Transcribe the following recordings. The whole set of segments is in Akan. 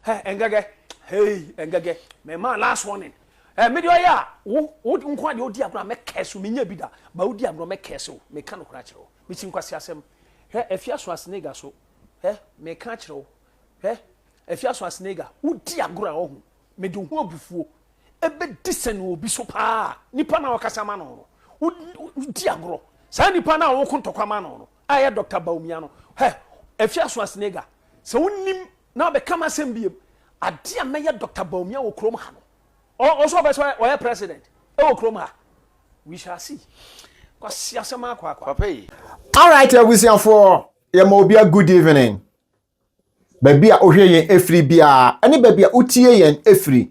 Hɛ ɛngɛgɛ hey ɛngɛgɛ mɛ maa last warning ɛ mi deɛ ɔyɛ a wo wo nko adeɛ odi agorɔ a mɛ kɛse mi nya bi da ba odi agorɔ mɛ kɛse o mɛ ka no kora kyerɛ o mi kyi nkwasi asɛm hɛ efi aso asenega so hɛ mɛ ka kyerɛ o hɛ efi aso asenega wodi agorɔ a ɔho mɛ de ho abufuo ebe di sɛn obi so paa nipa na ɔkasa ma no no wodi agorɔ saa nipa na ɔko ntɔkwa ma no no a yɛ Dr. Bawumia no hɛ efi aso asenega sɛ wonim na ɔbɛka m'asɛm biem ade a mɛyɛ Dr. Bawumia wɔ kurom ha no ɔsɔ ɔbɛ sɛ ɔyɛ president ɛwɔ kurom ha. We shall see. Kwasi asɛm akɔ akɔ. Papa yi. Alright, abusuafoɔ, yɛma obia good evening. Baabi a wohwɛ yɛn efiri biara ɛne baabi a wotie yɛn efiri,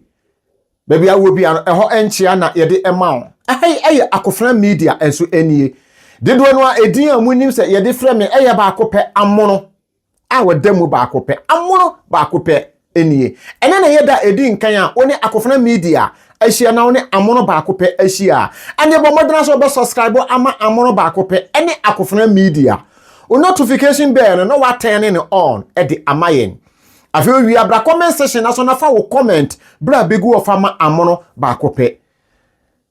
baabi a wɔ bia no, ɛhɔ nkyea na yɛde ɛma wo. Ɛha yi ɛyɛ Akofena Media nso nie. Dodoɔ no a edin a munim sɛ yɛde frɛ me ɛyɛ baako pɛ, Amono a wɔda mu baako pɛ, Amono baako pɛ nie. Ɛne na yɛda edi nkan a wo ne Akofena Media ahyia na wo ne Amono baako pɛ ahyia a, ɛne bɔ mmɔdena sɛ wɔbɛ subscribe ama Amono baako pɛ ɛne Akofena Media. O notification bell no na wa turn ne on ɛde ama yɛn. Afei owie abra comment section na so na fa wo comment bra bɛgu wɔ fa ma Amono baako pɛ.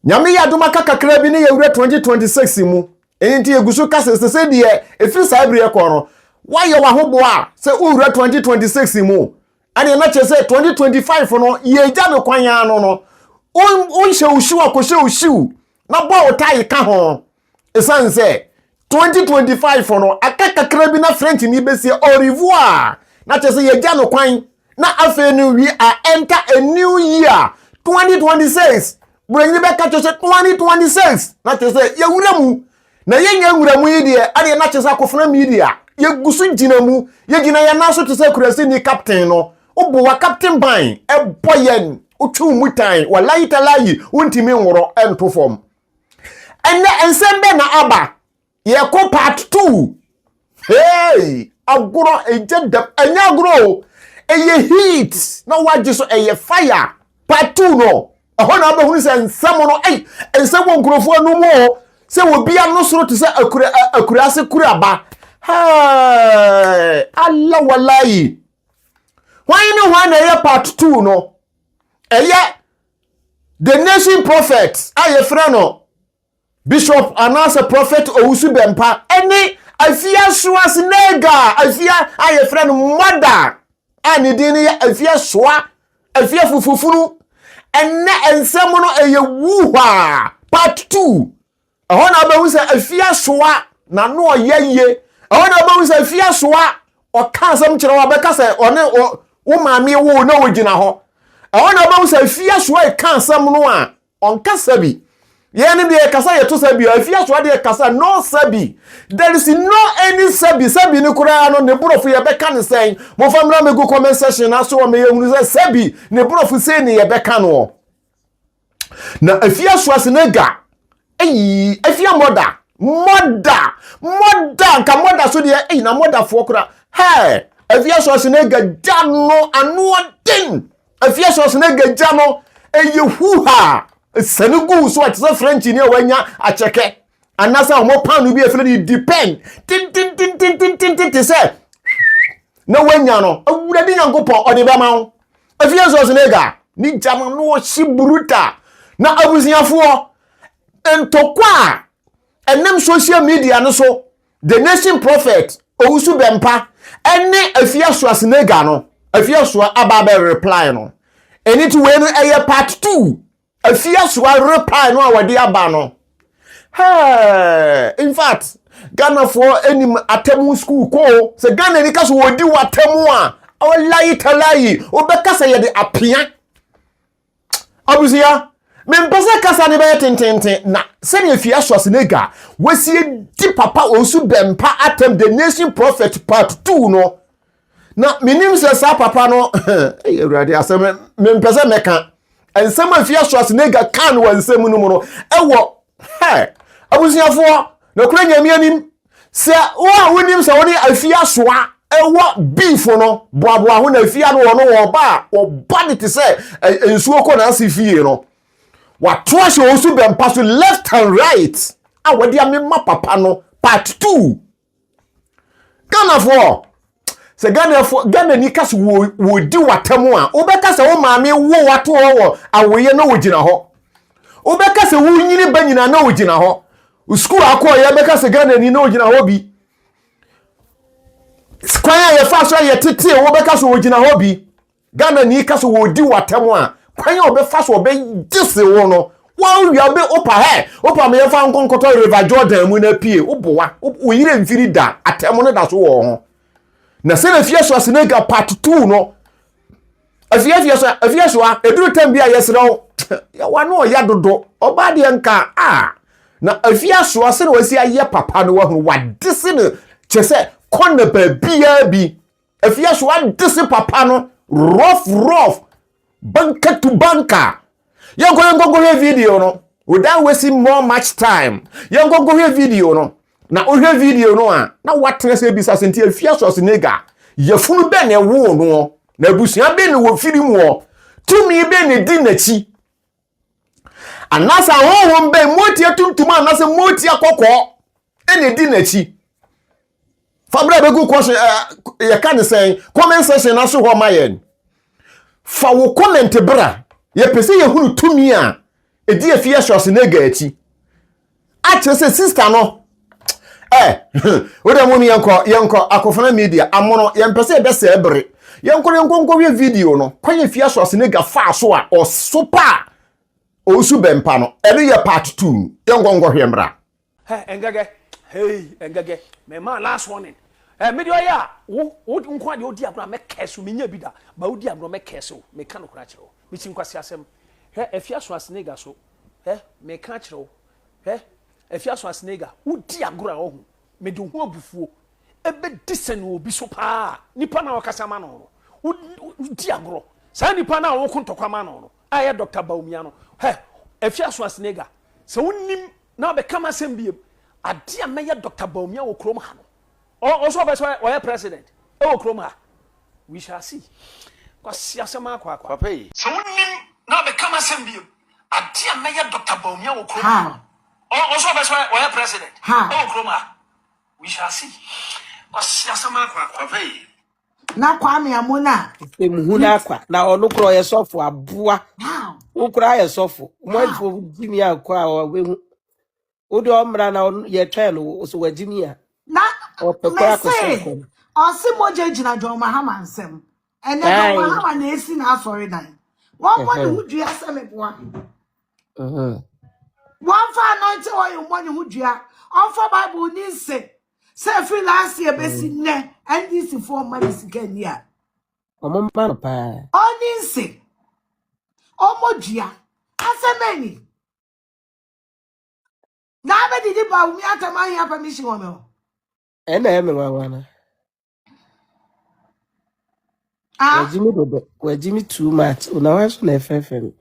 Nyame yɛ adom, aka kakra bi ne yɛwura 2026 mu. Ɛno nti yɛgu so kasa sɛ deɛ ɛfiri saa bere kɔ no, woayɛ w'ahoboa a sɛ wowura 2026 mu ɛne na kyerɛ sɛ 2025 no yɛgya no kwan ano no, wonhyɛ wo hyiw akɔhyɛ wo hyiw na bɔ wo tae ka ho, ɛsiane sɛ 2025 no aka kakra bi na French ni bɛsie au revoir, na kyerɛ sɛ yɛgya no kwan na afei no we are enter a new year, 2026. Buronyini bɛka kyerɛ sɛ 2026 na kyerɛ sɛ yɛwura mu na yɛnya nwura mu yi deɛ, adeɛ na kyerɛ sɛ Akofena Media yɛgu so gyina mu, yɛgyina yɛn nan so te sɛ kurasi ni captain no. Wobɔ wa captain ban ɛbɔ yɛn, wotwe mu tan walayi talayi, wontumi nworɔ ɛnto fam. Ɛnɛ nsɛm bɛ na aba, yɛkɔ part two. Hey, agorɔ ɛgya dam, ɛnyɛ agorɔ o, ɛyɛ heat na wagye so, ɛyɛ fire. Part two no, ɛhɔ na wobɛhunu sɛ nsɛm no, ɛy nsɛm wɔ nkurɔfoɔ no mu o, sɛ obi ano soro te sɛ akura akuraase kuraba. Hey, ala walayi, hwan ne hwan na ɛyɛ part two no? Ɛyɛ The Nation Prophet a yɛfrɛ no Bishop anaasɛ Prophet Owusu Bɛmpa ɛne Afia Schwarzenegger, Afia a yɛfrɛ no Mɔda a ne din no yɛ Afia Soa, Afia Fufufunu. Ɛnɛ nsɛm no ɛyɛ wuhwaa. Part two, ɛhɔ na wobɛhu sɛ Afia Soa n'ano ɔyɛ yie. Ɛhɔ na wobɛhu sɛ Afia Soa ɔka asɛm kyerɛ wo, abɛka sɛ ɔne wo maame wo na wɔgyina hɔ. Ɛhɔ na wobɛhu sɛ Afia Soa ɛka asɛm no a ɔnkasa bi. Yɛn deɛ kasa yɛto sɛ bi, Afia Soa deɛ kasa no sɛbi, there is no any sɛbi. Sɛbi ne koraa no ne borɔfo yɛbɛka ne sɛn? Momfa mmra mɛgu comment section na so wɔ mɛyɛ hunu sɛ sɛbi ne borɔfo sei ne yɛbɛka no. Na Afia Schwarzenegger eyi Afia mɔda mɔda mɔda nka mɔda so deɛ eyi na mɔdafoɔ koraa. Hɛ, Afia Schwarzenegger gya no anoɔden. Afia Schwarzenegger gya no ɛyɛ huha sani gu so a te sɛ French ni a wanya akyɛkɛ anaasɛ ɔmo paano bi efiri ne depend tentententententen te sɛ na wanya no. Awurade Nyankopɔn ɔde bɛma wo. Afia Schwarzenegger ne gya no no ɔhye bruta. Na abusuafoɔ, ntɔkwa a ɛnam social media no so, The Nation Prophet Owusu Bɛmpa ɛne Afia Schwarzenegger no, Afia Soa aba abɛ reply no. Ɛni ti wei no ɛyɛ part two. Afia Soa reply no a wɔde aba no, hey, in fact Ghanafoɔ anim atamu school ko sɛ Ghana ni ka so wɔdi wɔ atamu a ɔlayi talayi, wobɛka sɛ yɛde apea. Abusua, mempɛ sɛ kasa ne bɛyɛ tententen na sɛdeɛ Afia Schwarzenegger wasie di Papa Owusu Bɛmpa atam, The Nation Prophet part two no, na menim sɛ saa papa no ɛyɛ Awurade asɛm. Mempɛ sɛ mɛka nsɛm a Afia Schwarzenegger ka no wɔ nsɛm no mu no ɛwɔ hɛ. Abusuafoɔ, na kura Nyame anim sɛ wo a wonim sɛ wo ne Afia Soa ɛwɔ beef no, boaboa ho na Afia no wɔ no wɔ ba a ɔba ne te sɛ nsuo kɔ n'ase fie no, wato ahyɛ Owusu Bɛmpa so left and right a wɔde amema papa no part two. Ghanafoɔ, Sɛ Ghanafoɔ Ghanani ka sɛ wɔdi w'atam a, wobɛka sɛ wo maame wo wato hɔ wɔ awoeɛ na wɔgyina hɔ. Wobɛka sɛ wonyini ba nyinaa na wɔgyina hɔ. Sukuu akɔɔyɛ bɛka sɛ Ghanani na ɔgyina hɔ bi. Kwan a yɛfa so a yɛtetee wobɛka sɛ wɔgyina hɔ bi. Ghanani ka sɛ wɔredi w'atɛm a, kwan a ɔbɛfa so ɔbɛgye se wo no, wɔawia bɛ wopa hɛ, wopa ma yɛfa nkɔ nkɔtɔ River Jordan mu na pie, woboa, wo yerɛ mfiri da, atɛm no da so wɔ ho. Na sɛ na fie so asenega part 2 no, afie fie so afie so a, eduru tam bi a yɛsrɛ wo, yɛwa no ɔya dodo, ɔbaa deɛ nka a, na afie asoa sɛ na wasi ayɛ papa no wahunu, wade se no, kyɛ sɛ kɔ na baabiara bi. Afia so adese papa no rough rough banka to banka. Yɛnkɔ yɛnkɔ nkɔhwɛ video no without wasting more much time. Yɛnkɔ nkɔhwɛ video no. Na wohwɛ video no a na watena sɛ bisa sɛ nti afia so asenega yafunu bɛn na ɛwoo noɔ na abusua bɛn na wɔfiri muɔ tumi bɛn na ɛdi n'akyi anaasɛ ahonhom bɛn motia tuntum anaasɛ motia kɔkɔɔ ɛna ɛdi n'akyi fa berɛ bɛgu kɔhye yɛka ne sɛn comment section no ase hɔ ma yɛn fa wo comment bra yɛpɛ sɛ yɛhunu tumi a ɛdi afie Schwarzenegger akyi akyerɛ sɛ sista no ɛ wode mu no yɛnkɔ yɛnkɔ akofena media amono yɛmpɛ sɛ yɛbɛsɛe bere yɛnkɔ yɛnkɔ nkɔhwɛ video no kwan afie Schwarzenegger faa so a ɔso pa a ɔsu bɛmpa no ɛno yɛ part 2 yɛnkɔ nkɔhwɛ mmra Hɛ ɛngɛgɛ hey ɛngɛgɛ me maa last warning ɛ me deɛ ɔyɛ a wo wo nko adeɛ odi agorɔ a mɛ kɛse wo menya bi da ba wodi agorɔ mɛ kɛse wo meka no koraa kyerɛ wo mekyi nkwasi asɛm hɛ afia so asenega so hɛ meka kyerɛ wo hɛ afia so asenega wodi agorɔ a ɔho mede wo ho abufuo ɛbɛdi sɛne obi so paa nipa na ɔkasa ma no no wodi agorɔ saa nipa na ɔko ntɔkwa ma no no a ɛyɛ Dr. Bawumia no hɛ afia so asenega sɛ wonim Na ɔbɛka m'asɛm biem. Adeɛ a mɛyɛ Doctor Bawumia wɔ kurom ha no, ɔ ɔsɛ ɔbɛ sɛ ɔyɛ president ɛwɔ kurom ha. We shall see. Kwasi asɛm akɔ akɔ. Papa yi. Sɛ wonim na ɔbɛka m'asɛm biem. Adeɛ a mɛyɛ Doctor Bawumia wɔ kurom ha no, ɔ ɔsɛ ɔbɛ sɛ ɔyɛ president ɛwɔ kurom ha. We shall see. Kwasi asɛm akɔ akɔ. Papa yi. Na Kwame Amona. Nsɛmhu no akwa na ɔno kora ɔyɛ sɔfo aboa How? wo kora ayɛ sɔfo How? moafo gyimi akɔ a ɔbɛhu wode ɔmmra na ɔno- yɛtwɛn no wo so wagyimi a Na ɔpɛ me kora akɔhyɛ se nkɔm ɔse mogya gyina John Mahama nsɛm. Ɛnɛ John Ae. Mahama na esi n'asɔre dan. Wɔmmɔ ne Ɛhɛn. ho dua sɛ meboa. Mhm. Wɔmfa anointing oil mmɔ ne ho dua. Ɔmfa Bible ni nse. Sɛ ɛfiri last year bɛsi nnɛ NDC foɔ mma ne sika nni a. Ɔmo mma no paa. Ɔnni nse. Ɔmmɔ dua. Asɛm bɛn ni? Na abɛdidi ba wo mi atam ahia permission wɔ me hɔ. Ɛna ɛyɛ me nwanwa no. Ah? Wagye me dodo. Wagye me too much. Na wɔn nso na ɛfɛɛfɛ me.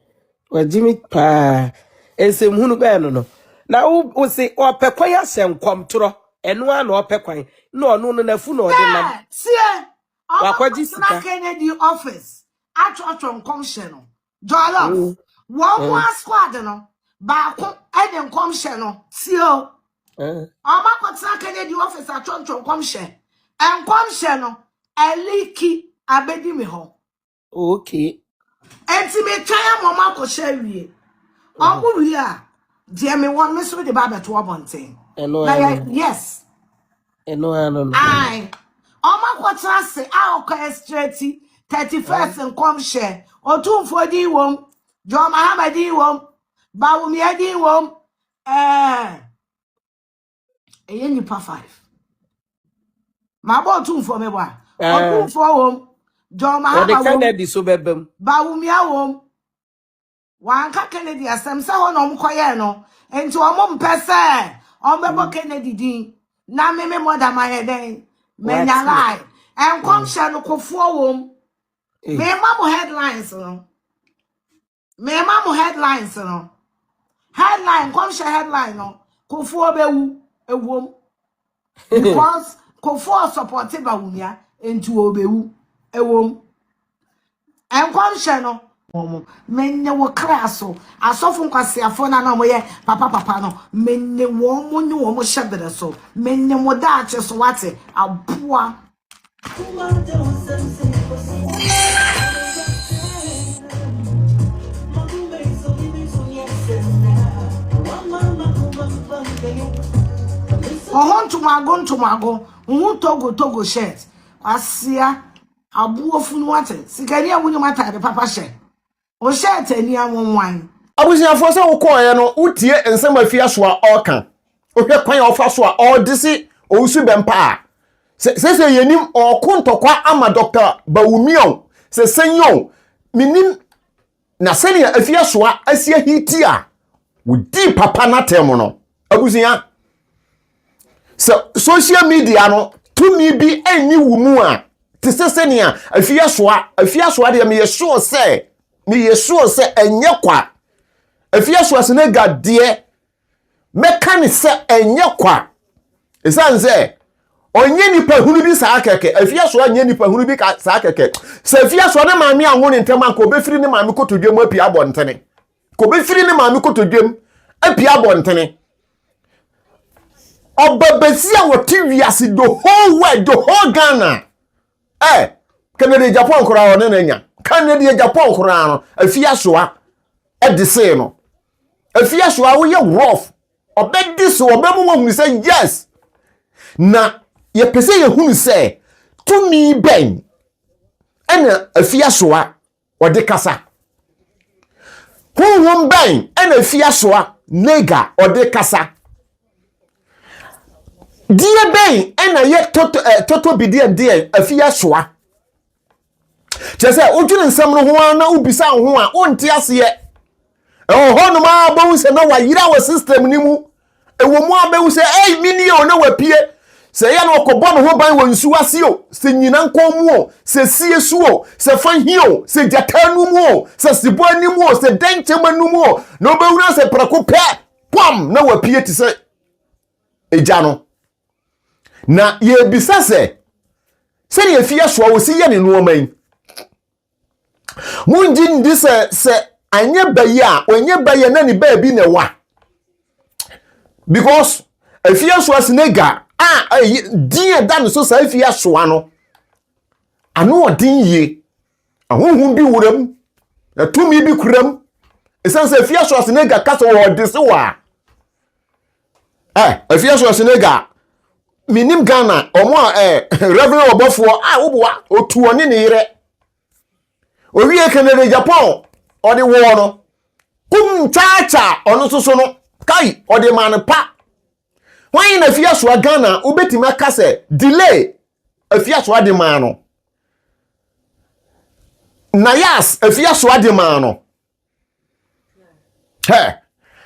Wagye me paa. Nsɛmhunu bɛn no no. Na wo wo se ɔpɛ kwan ahyɛ nkɔmtorɔ. Ɛno ara na ɔpɛ kwan. Na ɔno no n'afu na ɔde nam. Sɛ tie ɔmo Wakɔgye akɔtena sika. Kennedy office atwerɛtwerɛ nkɔmhyɛ no. Jollof. Wɔn mo a squad no baako ɛde nkɔmhyɛ no tie o. Ɔmo akɔtena Kennedy office atwerɛtwerɛ nkɔmhyɛ. Nkɔmhyɛ no ɛliki abɛdi me hɔ. Okay. Enti metwɛn ama ɔmo akɔhyɛ awie. Ɔmo wie a, deɛ mewɔ no me nso mede ba abɛto abɔnten. Ɛno Na ano yɛ no. yes. Ɛno ano no. Ae. Ɔmo akɔtena ase a ɔkɔ ɛstrɛti 31st nkɔmhyɛ. Otumfoɔ din wom. John Mahama din wom. Bawumia din wom. Ɛɛ ɛyɛ nipa 5. Mabɔ otumfoɔ mebɔ a. Otumfoɔ wom. John Wɔde Mahama wom. Kennedy so bɛba mu. Bawumia wom. Wanka Kennedy asɛm sɛ hɔ na ɔmo kɔyɛɛ no. Nti ɔmo mpɛ sɛ ɔmo bɛbɔ Kennedy din. Na me me mɔda ma yɛ dɛn? Manya Wate. lie. Nkɔmhyɛ no kofoɔ wom. Mema mo headlines no. Mema mo headlines no. Headline, nkɔmhyɛ headline no. Kofoɔ bɛwu. Ewom. Because kofoɔ support Bawumia. Nti ɔbɛwu. Ewom. Nkɔmhyɛ no. Wɔn mene wo kra so asɔfo nkwaseafoɔ no a na wɔyɛ papa papa no mene wɔn mo ne wɔn hyɛ bere so mene mo daakye so wate aboa. Ɔho ntomago ntomago, ho togo togo shirt. Kwasia aboɔ funu wate. Sikani a wonim atade papa hyɛ. Wo shirt ani anwonwan. Abusuafoɔ sɛ wokɔɔeɛ no wotie nsɛm a afia so a ɔreka wohwɛ kwan a ɔfa so a ɔrede se owusu bɛmpa a sɛ sɛ yɛnim ɔɔko ntɔkwa ama Dr. Bawumia o sɛ sɛn o menim na sɛnea afia so a asi ahiti a wodii papa no atɛm no abusua sɛ social media no tumi bi ɛnni wo mu a te sɛ sɛnea afiasoa afiasoa deɛ meyɛ sure sɛ meyɛ sure sɛ ɛnyɛ kwa afiasoa senega deɛ mɛka ne sɛ ɛnyɛ kwa ɛsiane sɛ ɔnyɛ nipa hunu bi saa kɛkɛ afiasoa nyɛ nipa hunu bi saa kɛkɛ sɛ afiasoa ne maame anwo ne ntɛm anka ɔbɛfiri ne maame kotodwe mu apia abɔntene ka ɔbɛfiri ne maame kotodwe mu apia abɔntene ɔbɛbɛsi a wɔte wiase the whole world the whole Ghana ɛ Kennedy Japan koraa ɔne no anya Kennedy Japan koraa no afiasoa ɛde see no afiasoa woyɛ rough ɔbɛdi so ɔbɛmu wɔhunu sɛ yes na yɛpɛ sɛ yɛhunu sɛ tumi bɛn ɛna afiasoa ɔde kasa honhom bɛn ɛna afiasoa nega ɔde kasa deɛ bɛn ɛna yɛ toto ɛ toto bi deɛ deɛ afiasoa kyerɛ sɛ wodwene nsɛm no ho ara na wobisa wo ho a wonte aseɛ ɛwɔ hɔnom a bɛhu sɛ na wayera wɔ system no mu ɛwɔ mu a bɛhu sɛ ɛy menie o na wapue sɛ ɛyɛ na ɔkɔbɔ ne ho ban wɔ nsuo ase o sɛ nyina nkɔn mu o sɛ sie so o sɛ fa hi o sɛ gyata no mu o sɛ sebɔ anim o sɛ dɛnkyɛm anum o na wobɛwura sɛ prɛko pɛ pam na wapue te sɛ egya no na yɛbisa sɛ sɛdeɛ afie asoa wɔsi yɛ ne nneɛma yi mongye ndi sɛ sɛ anyɛ bayi a ɔnyɛ bayi a na ne baabi na ɛwa because afie asoa sinega a ɛyɛ din a ɛda ne so saa afie asoa no ano ɔden yie ahohom bi wura mu na tumi bi kura mu ɛsiane sɛ afie asoa sinega kasa wɔ ɔde se wɔ a ɛ afie asoa sinega menim Ghana ɔmo a ɛ reverend ɔbɔfoɔ a woboa otu ɔne ne yerɛ owie Kennedy Japan ɔde wɔɔ no kum kyaakyaa ɔno nso so no kai ɔde maa no pa wɔn na afie asoa Ghana wobɛtumi aka sɛ delay afie asoa de maa no nayas afie asoa de maa no hɛ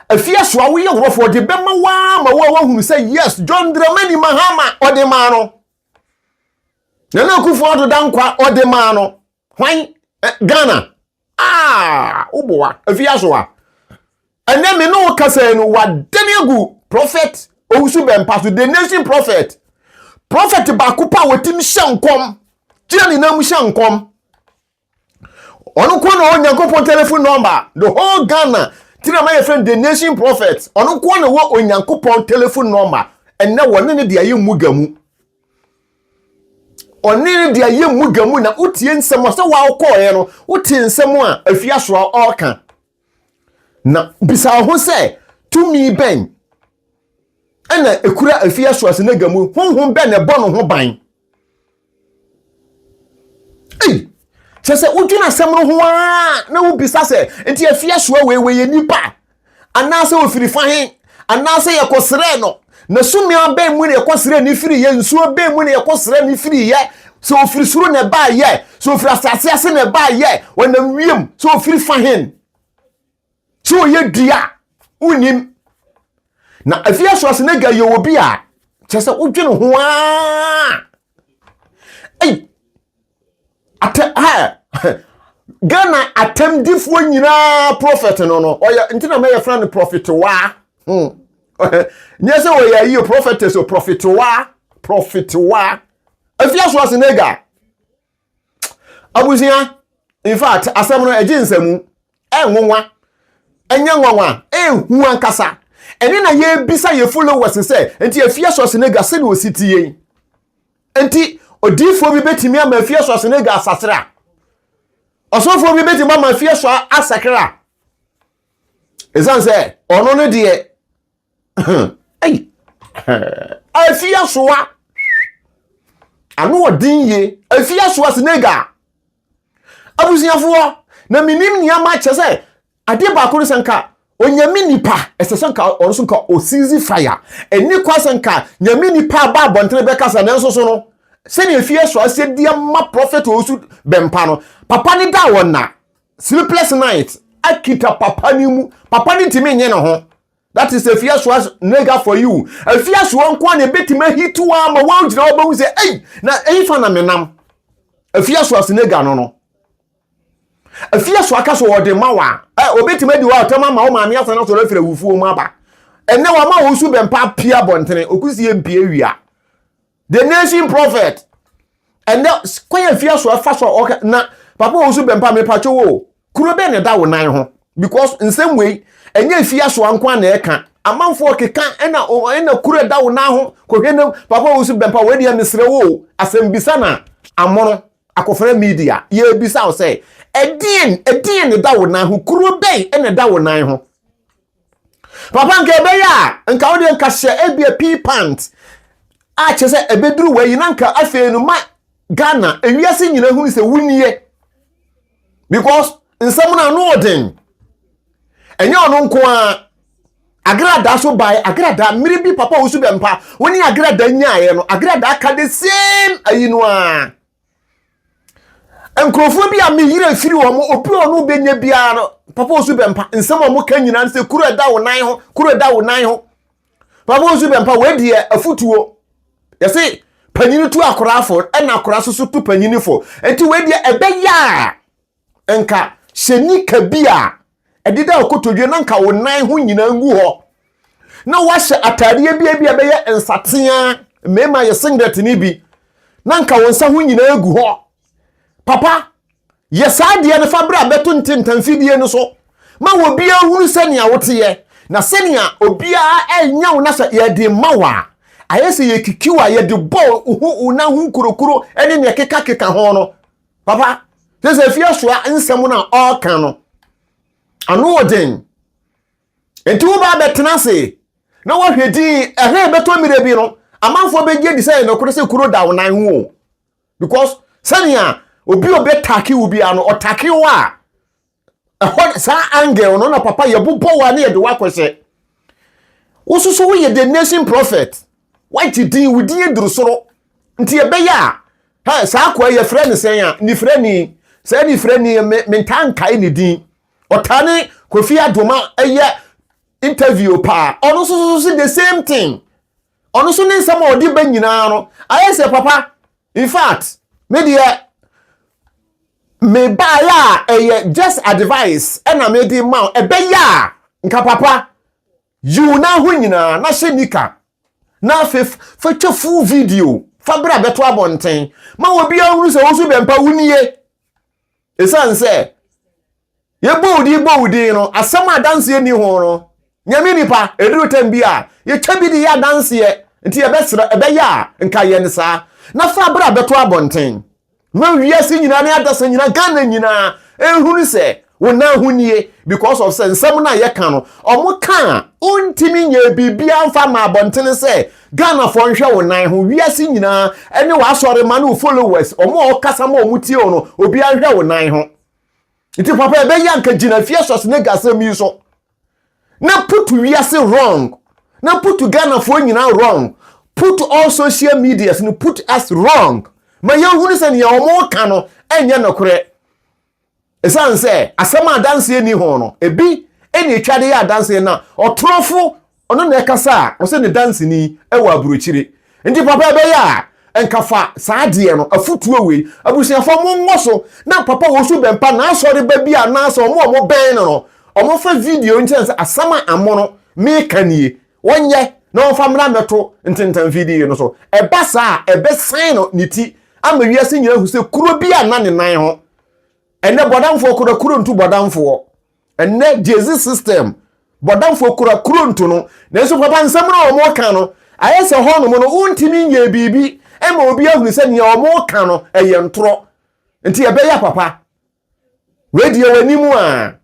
afie asoa woyɛ worɔfo ɔde bɛma waa ma wo a woahunu sɛ yes John Dramani Mahama ɔde maa no Nana Akufo Addo Dankwa ɔde maa no hwan Ghana ah woboa afie asoa ɛnɛ me ne wo kasa yi no wadane agu prophet Owusu Bɛmpa so the nation prophet prophet baako pa a wɔtim hyɛ nkɔm gyina ne nam hyɛ nkɔm ɔno nko na ɔwɔ Nyankopɔn telephone number the whole Ghana ti na ma yɛ fɛn the nation prophet ɔno nko na ɔwɔ Onyankopɔn telephone number ɛnɛ wɔne ne de ayɛ mu ga mu ɔne ne de ayɛ mu ga mu na wotie nsɛm a sɛ wɔakɔɔeɛ no wote nsɛm a afie asoa ɔreka na bisa ho sɛ tumi bɛn ɛna ekura afie asoa sinaga mu honhom bɛn na ɛbɔ ne ho ban ei kyɛ sɛ wodwene asɛm no ho ara na wobisa sɛ nti afie asoa wei wei yɛ nipa anaasɛ ofiri fa he anaasɛ yɛkɔsrɛ no na sumia bɛn mu na yɛkɔsrɛ ne firi yɛ nsuo bɛn mu na yɛkɔsrɛ ne firi yɛ sɛ ofiri soro na ɛbaa yɛ sɛ ofiri asase ase na ɛbaa yɛ ɔnam wiem sɛ ofiri fa he sɛ ɔyɛ dua wonim na afie asoa sɛ yɛ obi a kyɛ sɛ wodwene ho aa ei atɛ ha Ghana atɛmdifoɔ nyinaa prophet no no ɔyɛ nti na mɛyɛ frɛ no prophet waa nyɛ sɛ ɔyɛ ayi o prophetess o prophet waa prophet waa afie asoa sɛ abusua in fact asɛm no ɛgye nsɛmu ɛnwonwa ɛnyɛ nwanwa ɛnhu ankasa ɛne na yɛbisa yɛ followers sɛ nti afie asoa sɛ sɛdeɛ ɔsi tie yi nti. Odiifoɔ bi bɛtumi ama afie so asenega asasra. Ɔsɔfoɔ bi bɛtumi ama afie so asakra. Ɛsiane sɛ ɔno no deɛ ɛyi afie asoa ano ɔden yie afie asoa senega abusuafoɔ na menim nneɛma kyɛ sɛ Adeɛ baako no sɛ nka onyame nipa ɛsɛ sɛ nka ɔno nso nka osizi fire ɛni kwa sɛ nka nyame nipa aba abɔntene bɛkasa nanso so no sɛnea efie so aseɛ di ama prophet owusu bɛmpa no papa ne da wɔn na sleepless night akita papa ne mu papa ne ntumi nye ne ho that is efie so nega for you efie so nko na ebetumi ahitu ama wɔn gyina hɔ bɛhu sɛ ei na eyi fa na menam efie so asenega no no Afie so aka so wɔde ma wa ɛ obetumi adi wa ɔtɛm ama wo maame asan asɔrɔ afiri awufuo mu aba ɛnɛ wama wo nso bɛmpa apia abɔntene okusie mpie wia the nation prophet ɛnɛ kwan afie so ɛfa so ɔka na papa wo nso bɛmpa mepatwo wo kuro bɛn na ɛda wo nan ho because nsɛm wei ɛnyɛ afie so nko na ɛka amanfoɔ keka ɛna ɛna kuro ɛda wo nan ho kɔhwɛ ne papa wo nso bɛmpa wei deɛ mesrɛ wo asɛm bisa na amono Akofena Media, yɛrebisa wo sɛ, ɛdeɛn, ɛdeɛn na ɛda wo nan ho? Kuro bɛn na ɛda wo nan ho? Papa, nka ɛbɛyɛ a, nka wo deɛ nka hyɛ ebia pea pant a kyerɛ sɛ ɛbɛduru w'ayi na nka afei no ma Ghana, ewiase nyina hunu sɛ wonie. Because nsɛm no ano ɔden. Ɛnyɛ ɔno nko ara. Agrada so bae, agrada, mmere bi papa osu bɛ mpa, wo ne agrada nyaeɛ no, agrada ka the same ayi no ara. Nkurɔfoɔ bi a me yerɛ firi wɔn, obi a ɔno bɛnya biara no, papa osu bɛ mpa, nsɛm a wɔka nyinaa no sɛ kuro ɛda wo nan ho, kuro ɛda wo nan ho. Papa osu bɛ mpa, wei deɛ afutuo. Yɛse panyini tu akora fo, ɛna akora soso tu panyini fo. Nti wei deɛ ɛbɛyɛ a, nka hyɛ nika bi a ɛdeda wo kotodwe na nka wo nan ho nyinaa ngu hɔ na wahyɛ ataadeɛ bi a bi a ɛbɛyɛ nsateaa mmarima yɛ singlet no bi na nka wo nsa ho nyinaa gu hɔ papa yɛ saa adeɛ no fa berɛ a bɛto ntentamfidie no so ma obiara hunu sɛnea woteɛ na sɛnea obiara ɛnya wo na sɛ yɛde ma wo a ayɛ sɛ yɛkikiw a yɛde bɔ wo ho wo nan ho nkurokuro ne nea ɛkekakeka ho no Papa, sɛ sɛ fie soa nsɛm no a ɔreka no, ano wɔ den. Nti wo ba bɛtena ase na wɔhwɛ din ɛhɛ bɛtɔ mmerɛ bi no, amanfoɔ bɛgye di sɛ ɛyɛ nokorɛ sɛ kuro da wo nan ho o. Because sɛnea obi a ɔbɛtake wo biara no, ɔtake wo a, ɛhɔ saa angle no na papa yɛbobɔ wa ne yɛde wakɔhyɛ wososo woyɛ the nation prophet wagye din wo din aduru soro nti ɛbɛyɛ a hɛ saa akoa yɛfrɛ ne sɛn a nifrɛni saa nifrɛni me mentaa nkae ne din ɔtaa ne Kofi Adoma ɛyɛ interview paa ɔno nso so so the same thing ɔno nso ne nsɛm a ɔde ba nyinaa no ayɛ sɛ papa in fact me deɛ mebaeɛ a ɛyɛ just advice ɛna mede ma wo ɛbɛyɛ a nka papa yiw na ho nyinaa na hyɛ nika na afei fa twa full video fa bra bɛto abɔnten ma obiara hunu sɛ wo so bɛmpa wo nie ɛsiane sɛ Yɛbɔ wo din bɔ wo din no, asɛm a adanseɛ nni ho no, Nyame nipa, ɛduru tɛm bi a, yɛtwa bi de yɛ adanseɛ, nti yɛbɛsrɛ, ɛbɛyɛ a, nka yɛ no saa. Na fa bra bɛto abɔnten, ma wiase nyinaa ne adasa nyinaa, Ghana nyinaa, ɛnhunu sɛ wo nan ho nie, because of sɛ nsɛm no a yɛka no, ɔmo ka a, wontumi nyɛ biribiara mfa ma abɔntene sɛ Ghanafoɔ nhwɛ wo nan ho, wiase nyinaa, ɛne w'asɔre ma ne wo followers, ɔmo a ɔkasa ma ɔmo tie wo no, obiara nhwɛ wo nan ho. Nti papa ɛbɛyɛ anka gyina fie Schwarzenegger asɛm yi so na put wiase wrong na put Ghanafoɔ nyinaa wrong put all social medias no put us wrong ma yɛhunu sɛ nea wɔn ka no ɛnyɛ nokorɛ ɛsiane sɛ asɛm a adanseɛ ni ho no ebi ɛna etwa de yɛ adanseɛ na ɔtorofo Ɔno na ɛkasa a ɔsɛ ne danseni wɔ aburokyire. Nti papa ɛbɛyɛ a nka fa saa adeɛ no, afutuo wei, abusuafoɔ mo nwɔ so na papa wɔ so bɛmpa n'asɔre ba bi anaasɛ ɔmo a ɔmo bɛn no no, ɔmo fa video nkyerɛ no sɛ asɛm a amono meka nie, wɔnyɛ na wɔmfa mmra mmɛto ntentanfidie no so. Ɛba saa a ɛbɛsan no ne ti ama wiase nyinaa ahu sɛ kuro bi a na ne nan ho. Ɛnɛ bɔdamfoɔ kora kuro ntu bɔdamfoɔ. Ɛnɛ Jay-Z system bɔdamfoɔ kura kuro nto no nanso papa nsɛm no a wɔka no ayɛ sɛ hɔnom no wontumi nyɛ biribi Ɛma obi ahunu sɛ nea wɔka no ɛyɛ ntorɔ. Nti ɛbɛyɛ papa. Wei deɛ w'anim a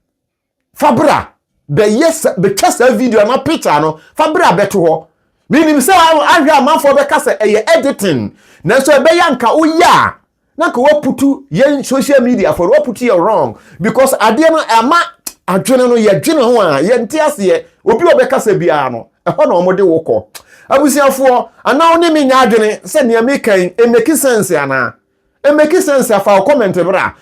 fa bra bɛyɛ sa bɛtwa saa video ana picture no fa bra bɛto hɔ. Menim sɛ ahwɛ amanfoɔ bɛka sɛ ɛyɛ editing, nanso ɛbɛyɛ anka woyɛ a na nka waputu yɛn social media for waputu yɛ wrong, because adeɛ no ama adwene no yɛdwene ho a yɛnte aseɛ. Obi a ɔbɛkasa biara no, ɛhɔ na wɔde wo kɔ. Abusuafoɔ, anaa wo ne me nya adwene sɛ nea meka yi ɛmake sense anaa ɛmake sense? Afa wo comment bra.